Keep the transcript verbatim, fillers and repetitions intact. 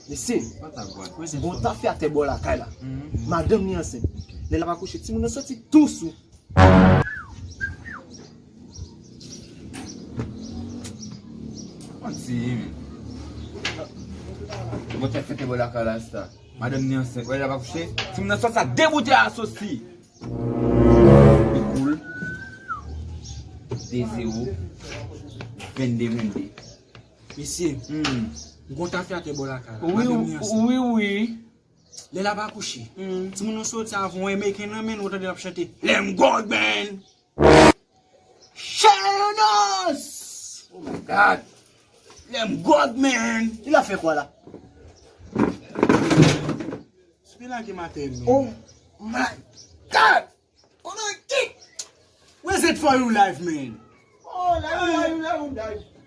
Mesye, gon tafyatè bò lakay la. Madanm li ansent. Lè l ap akouche, timoun nan soti dous ou. Manti, men. Gon tafyatè bò lakay la, sa. Madanm li ansent. Wè, lè l ap akouche, timoun nan soti sa de boutèy asosi. Li koul. De zewo. Vennde vennde. Mesye, hmm, gon tafyatè bò lakay la. Wi, wi, wi. Lè l ap akouche, hmm, timoun nan soti avè yon American nan men, ou tande l ap chante, "Lamb God, man." Shayonos! Oh my God! "Lamb God, man." Li la fè kwa la? Sou lage matè, men. Oh my God! Kono kik! Where's it for you life, man? Oh, la, la, la, la, la.